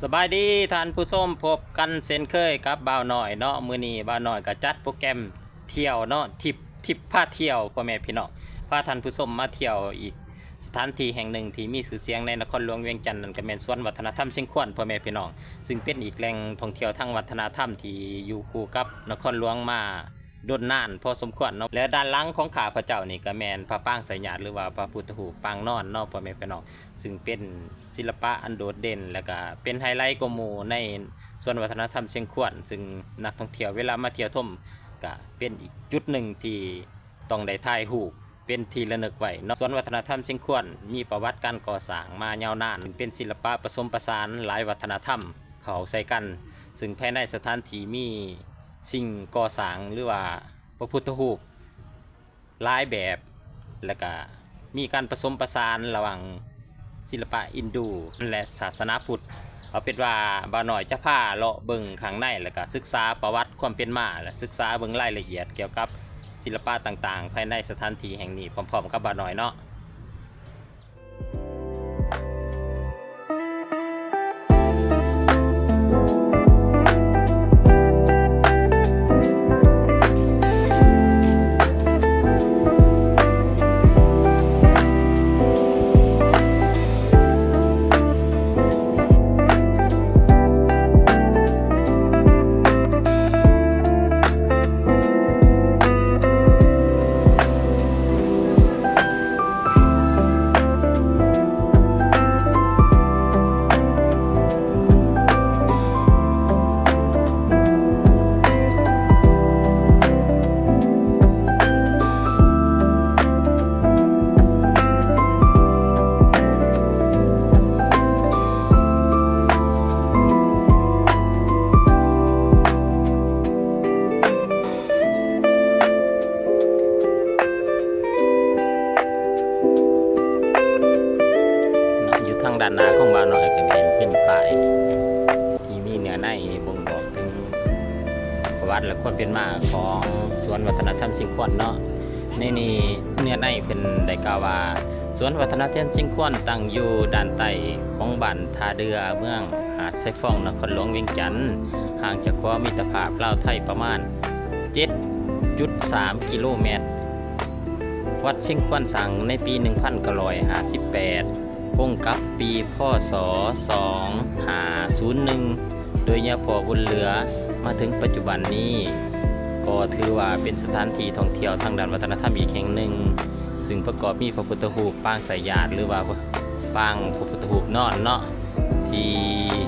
ສະບາຍດີທ່ານຜູ້ຊົມ, ພົບກັນເຊັ່ນເຄີຍກັບບ່າວນ້ອຍເນາະ. ມື້ນີ້ບ່າວນ້ອຍກໍຈັດໂປຣແກຣມທ່ຽວເນາະ, ທິບ ທິບພາທ່ຽວ ພໍ່ແມ່ພີ່ນ້ອງ, ພາທ່ານຜູ້ຊົມມາທ່ຽວອີກສະຖານທີ່ແຫ່ງໜຶ່ງທີ່ມີຊື່ສຽງໃນນະຄອນຫຼວງວຽງຈັນ, ນັ້ນກໍແມ່ນສວນວັດທະນະທຳຊຽງຂວັນ ພໍ່ແມ່ພີ່ນ້ອງ, ຊຶ່ງເປັນອີກແຫຼ່ງທ່ອງທ່ຽວທາງວັດທະນະທຳທີ່ຢູ່ຄູ່ກັບນະຄອນຫຼວງມາດົນນານພໍສົມຄວນເນາະ. ແລະ ດ້ານຫຼັງຂອງຂ້າພະເຈົ້ານີ້ກໍແມ່ນພະປາງໄຊຍາດ ຫຼືວ່າພະພຸດທະຮູບປາງນອນເນາະ ພໍ່ແມ່ພີ່ນ້ອງ, ຊຶ່ງເປັນສິລະປະອັນໂດດເດັ່ນ ແລະກະເປັນໄຮໄລກວ່າໝູ່ໃນສວນວັດທະນະທຳຊຽງຂວັນ, ຊຶ່ງນັກທ່ອງທ່ຽວເວລາມາທ່ຽວຊົມ ກະເປັນອີກຈຸດໜຶ່ງທີ່ຕ້ອງໄດ້ຖ່າຍຮູບເປັນທີ່ລະນຶກໄວ້ເນາະ. ສວນວັດທະນະທຳຊຽງຂວັນມີປະຫວັດການກໍ່ສ້າງມາຍາວນານ, ເປັນສິລະປະປະສົມປະສານຫຼາຍວັດທະນະທຳເຂົ້າໃສ່ກັນ, ຊຶ່ງພາຍໃນສະຖານທີ່ມີສິ່ງກໍ່ສ້າງ ຫຼືວ່າພະພຸດທະຮູບ ຫຼາຍແບບ ແລະກະມີການປະສົມປະສານລະຫວ່າງສິລະປະຮິນດູ ແລະ ສາສະໜາພຸດ. ເອົາເປັນວ່າບ່າວນ້ອຍຈະພາເລາະເບິ່ງຂ້າງໃນ ແລະກະສຶກສາປະຫວັດຄວາມເປັນມາ ແລະ ສຶກສາເບິ່ງລາຍລະອຽດກ່ຽວກັບສິລະປະຕ່າງໆ ພາຍໃນສະຖານທີ່ແຫ່ງນີ້ພ້ອມໆກັບບ່າວນ້ອຍເນາະ. ຢູ່ທາງດ້ານໜ້າຂອງບ່າວນ້ອຍກໍແມ່ນເປັນປ້າຍທີ່ມີເນື້ອໃນບົ່ງບອກເຖິງປະຫວັດ ແລະ ຄວາມເປັນມາຂອງສວນວັດທະນະທຳຊຽງຂວັນເນາະ. ໃນນີ້ເນື້ອໃນເພິ່ນໄດ້ກ່າວວ່າ ສວນວັດທະນະທຳຊຽງຂວັນຕັ້ງຢູ່ດ້ານໃຕ້ຂອງບ້ານທ່າເດື່ອ ເມືອງຫາດຊາຍຟອງ ນະຄອນຫຼວງວຽງຈັນ, ຫ່າງຈາກຂົວມິດຕະພາບລາວໄທປະມານເຈັດຈຸດສາມກິໂລແມັດ. ວັດຊຽງຂວັນສ້າງໃນປີໜຶ່ງພັນເກົ້າຮ້ອຍຫ້າສິບແປດ ກົງກັບປີ ພ.ສ. ສອງຫ້າສູນໜຶ່ງ ໂດຍຍາພໍ່ບຸນເຫຼືອ. ມາເຖິງປັດຈຸບັນນີ້ ກໍຖືວ່າເປັນສະຖານທີ່ທ່ອງທ່ຽວທາງດ້ານວັດທະນະທຳອີກແຫ່ງໜຶ່ງ, ຊຶ່ງປະກອບມີພະພຸດທະຮູບປາງສາຍຍາດ ຫຼືວ່າປາງພະພຸດທະຮູບນອນເນາະ ທີ່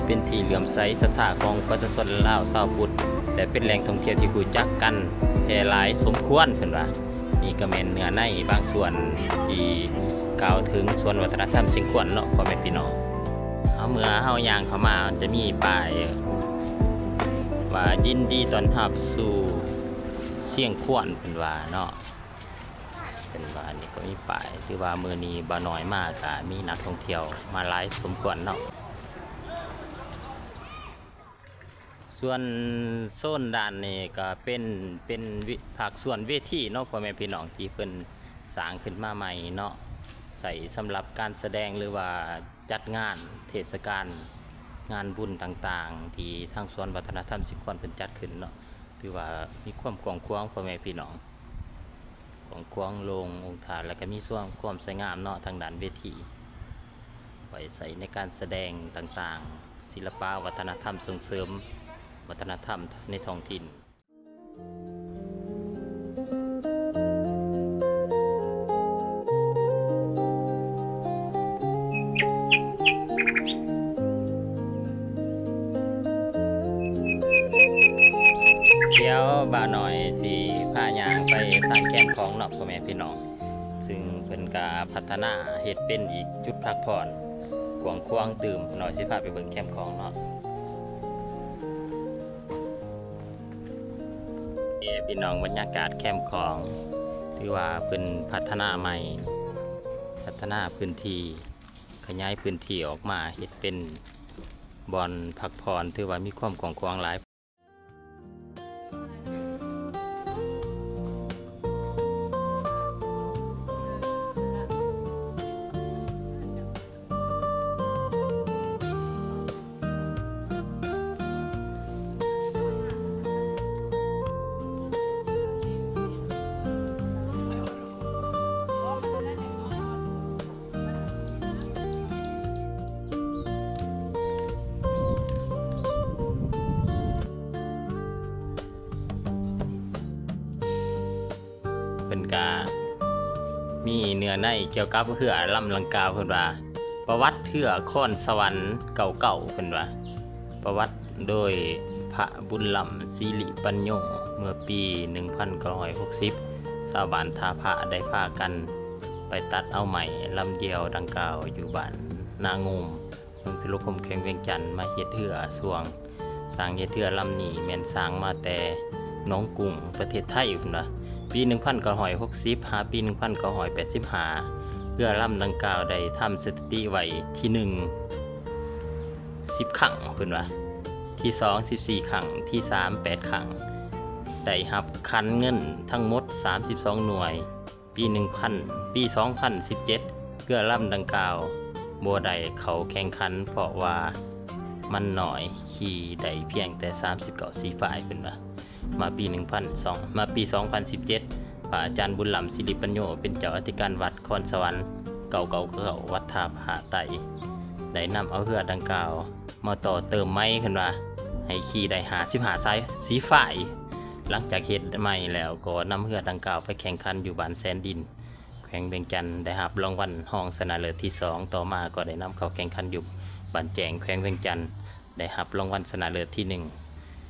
ເປັນທີ່ເຫຼື້ອມໃສສັດທາຂອງປະຊາຊົນລາວຊາວພຸດ ແລະ ເປັນແຫຼ່ງທ່ອງທ່ຽວທີ່ຮູ້ຈັກກັນແຜ່ຫຼາຍສົມຄວນ ເພິ່ນວ່າ. ນີ້ກໍແມ່ນເນື້ອໃນບາງສ່ວນທີ່ກ່າວເຖິງສວນວັດທະນະທຳຊຽງຂວັນເນາະ ພໍ່ແມ່ພີ່ນ້ອງ. ເອົາ ເມື່ອເຮົາຍ່າງເຂົ້າມາ ຈະມີປ້າຍວ່າ ຍິນດີຕ້ອນຮັບສູ່ຊຽງຂວັນ ເພິ່ນວ່າເນາະ, ເພິ່ນວ່າ. ນີ້ກໍມີປ້າຍ ຖືວ່າມື້ນີ້ບ່າວນ້ອຍມາ ກໍມີນັກທ່ອງທ່ຽວມາຫຼາຍສົມຄວນເນາະ. ສ່ວນໂຊນດ້ານນີ້ກໍເປັນ ເປັນວິ ພາກສ່ວນເວທີເນາະ ພໍ່ແມ່ພີ່ນ້ອງ, ທີ່ເພິ່ນສ້າງຂຶ້ນມາໃໝ່ເນາະ, ໃຊ້ສຳລັບການສະແດງ ຫຼືວ່າຈັດງານເທດສະການ ງານບຸນຕ່າງໆ ທີ່ທາງສວນວັດທະນະທຳຊຽງຂວັນເພິ່ນຈັດຂຶ້ນເນາະ. ຖືວ່າມີຄວາມກວ້າງຂວາງ ພໍ່ແມ່ພີ່ນ້ອງ, ກວ້າງຂວາງໂລ່ງອົງຖາດ ແລ້ວກໍມີສ່ວນຄວາມສວຍງາມເນາະ ທາງດ້ານເວທີ ໄວ້ໃຊ້ໃນການສະແດງຕ່າງໆ, ສິລະປະວັດທະນະທຳ, ສົ່ງເສີມວັດທະນະທຳໃນທ້ອງຖິ່ນ. ດຽວບ່າວນ້ອຍຊິພາຍ່າງໄປທາງແຄມຂອງເນາະ ພໍ່ແມ່ພີ່ນ້ອງ, ຊຶ່ງເພິ່ນກະພັດທະນາເຮັດເປັນອີກຈຸດພັກຜ່ອນກວ້າງຂວາງຕື່ມ, ນ້ອຍຊິພາໄປເບິ່ງແຄມຂອງເນາະ. ເອີ ພີ່ນ້ອງ, ບັນຍາກາດແຄມຂອງ ຖືວ່າເພິ່ນພັດທະນາໃໝ່, ພັດທະນາພື້ນທີ່, ຂະຫຍາຍພື້ນທີ່ອອກມາເຮັດເປັນບ່ອນພັກຜ່ອນ, ຖືວ່າມີຄວາມກວ້າງຂວາງຫຼາຍ. ເ ມີເນື້ອໃນກ່ຽວກັບເຮືອລຳດັ່ງກ່າວ ເພິ່ນວ່າ ປະຫວັດເຮືອຄອນສະຫວັນເກົ້າເກົ້າ ເພິ່ນວ່າ ປະຫວັດໂດຍພະບຸນລຳ ສິລິປັນໂຍ ເມື່ອປີໜຶ່ງພັນເກົ້າຮ້ອຍຫົກສິບ ຊາວບ້ານທ່າພະໄດ້ພາກັນໄປຕັດເອົາໄມ້ລຳດຽວດັ່ງກ່າວຢູ່ບ້ານນາງູມ ເມືອງທະໂລຄົມ ແຂວງວຽງຈັນ ມາເຮັດເຮືອຊ່ວງ. ສ້າງເຮັດເຮືອລຳນີ້ແມ່ນສ້າງມາແຕ່ໜອງກຸ້ງ ປະເທດໄທ ເພິ່ນວ່າ. ປີໜຶ່ງພັນເກົ້າຮ້ອຍຫົກສິບ ຫາປີໜຶ່ງພັນເກົ້າຮ້ອຍແປດສິບຫ້າ ເຮືອລຳດັ່ງກ່າວໄດ້ທຳສະຖິຕິໄວ້ທີໜຶ່ງ ສິບຄັ້ງ ເພິ່ນວ່າ, ທີສອງ ສິບສີ່ຄັ້ງ, ທີສາມ ແປດຄັ້ງ, ໄດ້ຮັບຂັນເງິນທັງໝົດສາມສິບສອງໜ່ວຍ. ປີໜຶ່ງພັນ ປີສອງພັນສິບເຈັດ ເຮືອລຳດັ່ງກ່າວບໍ່ໄດ້ເຂົ້າແຂ່ງຂັນ ເພາະວ່າມັນໜ້ອຍ, ຂີ່ໄດ້ພຽງແຕ່ສາມສິບເກົ້າສີພາຍ ເພິ່ນວ່າ. ມາປີໜຶ່ງພັນສອງ ມາປີສອງພັນສິບເຈັດ ພະອາຈານບຸນລຳ ສິລິປັນໂຍ ເປັນເຈົ້າອະທິການວັດຄອນສະຫວັນເກົ້າເກົ້າເກົ້າ ວັດທ່າພະໃຕ້ ໄດ້ນຳເອົາເຮືອດັ່ງກ່າວ ມາຕໍ່ເຕີມໃໝ່ ເພິ່ນວ່າ ໃຫ້ຂີ່ໄດ້ຫ້າສິບຫ້າສາຍສີຝ້າຍ. ຫຼັງຈາກເຮັດໃໝ່ແລ້ວ ກໍນຳເຮືອດັ່ງກ່າວໄປແຂ່ງຂັນຢູ່ບ້ານແສນດິນ ແຂວງວຽງຈັນ ໄດ້ຮັບລາງວັນຮອງຊະນະເລີດທີສອງ. ຕໍ່ມາກໍໄດ້ນຳເຂົ້າແຂ່ງຂັນຢູ່ບ້ານແຈ້ງ ແຂວງວຽງຈັນ ໄດ້ຮັບລາງວັນຊະນະເລີດທີໜຶ່ງ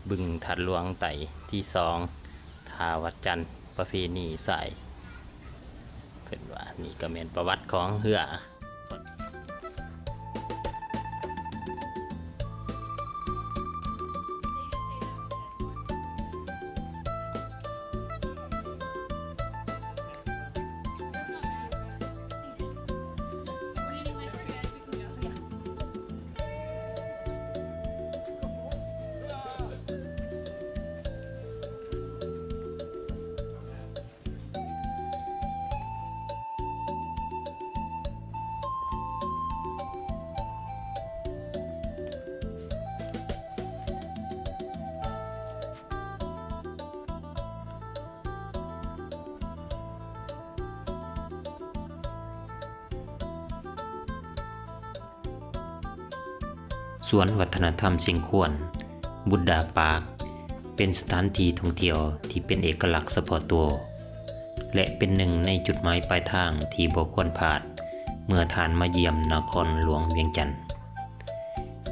ບຶງທາດຫຼວງໃຕ້ ທີສອງ ທ່າວັດຈັນ ປະເພນີຊາຍ. ເພິ່ນວ່ານີ້ກໍແມ່ນປະຫວັດຂອງເຮືອ. ສວນວັດທະນະທຳຊຽງຂວນ ບຸດດາປາກ ເປັນສະຖານທີ່ທ່ອງທ່ຽວທີ່ເປັນເອກະລັກສະເພາະຕົວ ແລະ ເປັນໜຶ່ງໃນຈຸດໝາຍປາຍທາງທີ່ບໍ່ຄວນພາດ ເມື່ອທ່ານມາຢ້ຽມນະຄອນຫຼວງວຽງຈັນ.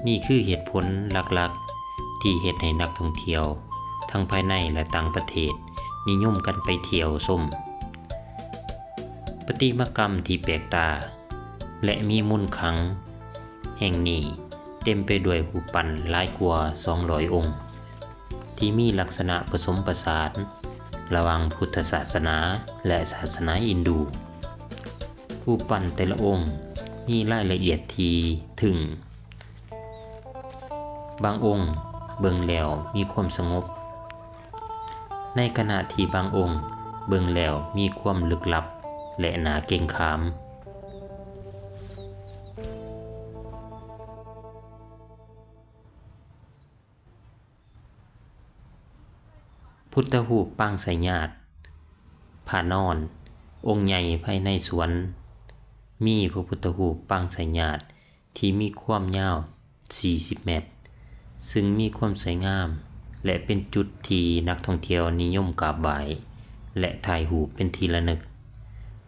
ນີ້ຄືເຫດຜົນຫຼັກໆ ທີ່ເຮັດໃຫ້ນັກທ່ອງທ່ຽວ ທັງພາຍໃນ ແລະ ຕ່າງປະເທດ ນິຍົມກັນໄປທ່ຽວຊົມ. ປະຕິມາກຳທີ່ແປກຕາ ແລະ ມີມູນຄັງແຫ່ງນີ້ເຕັມໄປດ້ວຍຮູບປັ້ນຫຼາຍກວ່າສອງຮ້ອຍອົງ ທີ່ມີລັກສະນະປະສົມປະສານລະຫວ່າງພຸດທະສາສະໜາ ແລະ ສາສະໜາຮິນດູ. ຮູບປັ້ນແຕ່ລະອົງມີລາຍລະອຽດທີ່ເຖິງ. ບາງອົງເບິ່ງແລ້ວມີຄວາມສະຫງົບ, ໃນຂະນະທີ່ບາງອົງເບິ່ງແລ້ວມີຄວາມລຶກລັບ ແລະ ໜ້າເກັງຂາມ. ພຸດທະຮູບປາງສາຍຍາດ ພະນອນ ອົງໃຫຍ່ພາຍໃນສວນ ມີພະພຸດທະຮູບປາງສາຍຍາດ ທີ່ມີຄວາມຍາວສີ່ສິບແມັດ ຊຶ່ງມີຄວາມສວຍງາມ ແລະ ເປັນຈຸດທີ່ນັກທ່ອງທ່ຽວນິຍົມກາບໄຫວ້ ແລະ ຖ່າຍຮູບເປັນທີ່ລະນຶກ.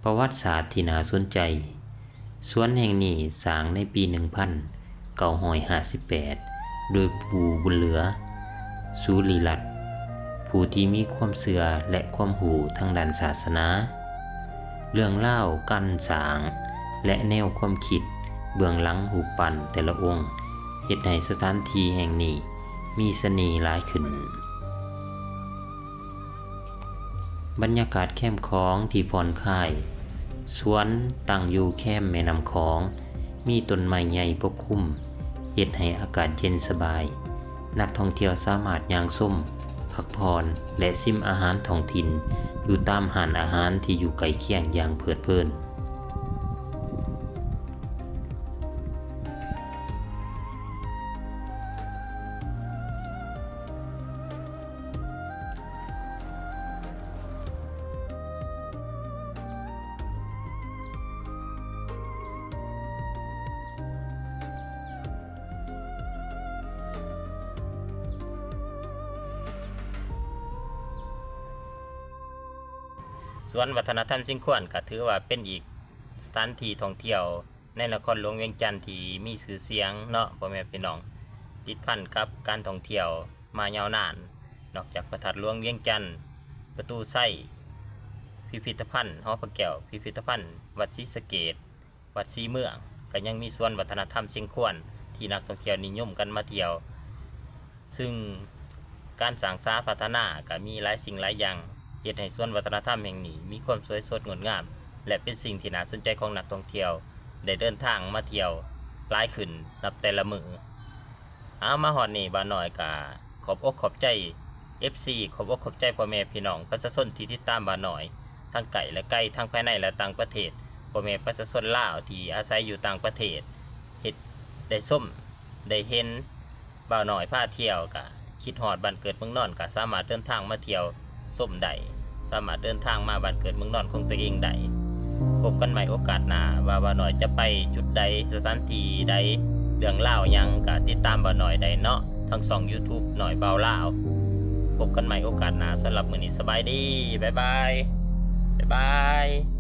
ປະຫວັດສາດທີ່ໜ້າສົນໃຈ, ສວນແຫ່ງນີ້ສ້າງໃນປີໜຶ່ງພັນເກົ້າຮ້ອຍຫ້າສິບແປດ ໂດຍປູ່ບຸນເຫຼືອ ສູລີລັດ ຜູ້ທີ່ມີຄວາມເຊື່ອ ແລະ ຄວາມຮູ້ທາງດ້ານສາສະໜາ. ເລື່ອງລາວການສ້າງ ແລະ ແນວຄວາມຄິດເບື້ອງຫຼັງຮູບປັ້ນແຕ່ລະອົງ ເຮັດໃຫ້ສະຖານທີ່ແຫ່ງນີ້ມີສະເໜ່ຫຼາຍຂຶ້ນ. ບັນຍາກາດແຄມຂອງທີ່ຜ່ອນຄາຍ, ສວນຕັ້ງຢູ່ແຄມແມ່ນ້ຳຂອງ, ມີຕົ້ນໄມ້ໃຫຍ່ປົກຄຸມ, ເຮັດໃຫ້ອາກາດເຢັນສະບາຍ. ນັກທ່ອງທ່ຽວສາມາດຍ່າງຊົມ, ພັກຜ່ອນ ແລະ ຊິມອາຫານທ້ອງຖິ່ນຢູ່ຕາມຮ້ານອາຫານທີ່ຢູ່ໃກ້ຄຽງຢ່າງເພີດເພີນ. ສ ສວນວັດທະນະທຳຊຽງຂວານກໍຖືວ່າເປັນອີກສະຖານທີ່ທ່ອງທ່ຽວໃນນະຄອນຫຼວງວຽງຈັນທີ່ມີຊື່ສຽງເນາະ ພໍ່ແມ່ພີ່ນ້ອງ, ຕິດພັນກັບການທ່ອງທ່ຽວມາຍາວນານ. ນອກຈາກພະທາດຫຼວງວຽງຈັນ, ປະຕູໄຊ, ພິພິທະພັນຫໍພະແກ້ວ, ພິພິທະພັນວັດສີສະເກດ, ວັດສີເມືອງ ກໍຍັງມີສວນວັດທະນະທຳຊຽງຂວານທີ່ນັກທ່ອງທ່ຽວນິຍົມກັນມາທ່ຽວ. ຊຶ່ງການສ້າງສາພັດທະນາກໍມີຫຼາຍສິ່ງຫຼາຍຢ່າງ ເຮັດໃຫ້ສວນວັດທະນະທຳແຫ່ງນີ້ມີຄວາມສວຍສົດງົດງາມ ແລະ ເປັນສິ່ງທີ່ໜ້າສົນໃຈຂອງນັກທ່ອງທ່ຽວໄດ້ເດີນທາງມາທ່ຽວຫຼາຍຂຶ້ນນັບແຕ່ລະມື້. ເອົາ ມາຮອດນີ້ ບ່າວນ້ອຍກໍຂອບອົກຂອບໃຈເອັຟຊີ, ຂອບອົກຂອບໃຈພໍ່ແມ່ພີ່ນ້ອງປະຊາຊົນທີ່ຕິດຕາມບ່າວນ້ອຍ ທັງໃກ້ ແລະ ໄກ, ທັງພາຍໃນ ແລະ ຕ່າງປະເທດ, ພໍ່ແມ່ປະຊາຊົນລາວທີ່ອາໄສຢູ່ຕ່າງປະເທດ ເຮັດ ໄດ້ຊົມ ໄດ້ເຫັນບ່າວນ້ອຍພາທ່ຽວ ກະຄິດຮອດບ້ານເກີດເມືອງນອນ ກະສາມາດເດີນທາງມາທ່ຽວຊົມໄດ້, ສາມາດເດີນທາງມາບ້ານເກີດເມືອງນອນຂອງຕົວເອງໄດ້. ພົບກັນໃໝ່ໂອກາດໜ້າ ວ່າບ່າວນ້ອຍຈະໄປຈຸດໃດ, ສະຖານທີ່ໃດ, ເລື່ອງລາວຫຍັງ ກະຕິດຕາມບ່າວນ້ອຍໄດ້ເນາະ ທາງຊ່ອງຢູທູບນ້ອຍບ່າວລາວ. ພົບກັນໃໝ່ໂອກາດໜ້າ, ສຳລັບມື້ນີ້ສະບາຍດີ, ບາຍບາຍ, ບາຍບາຍ.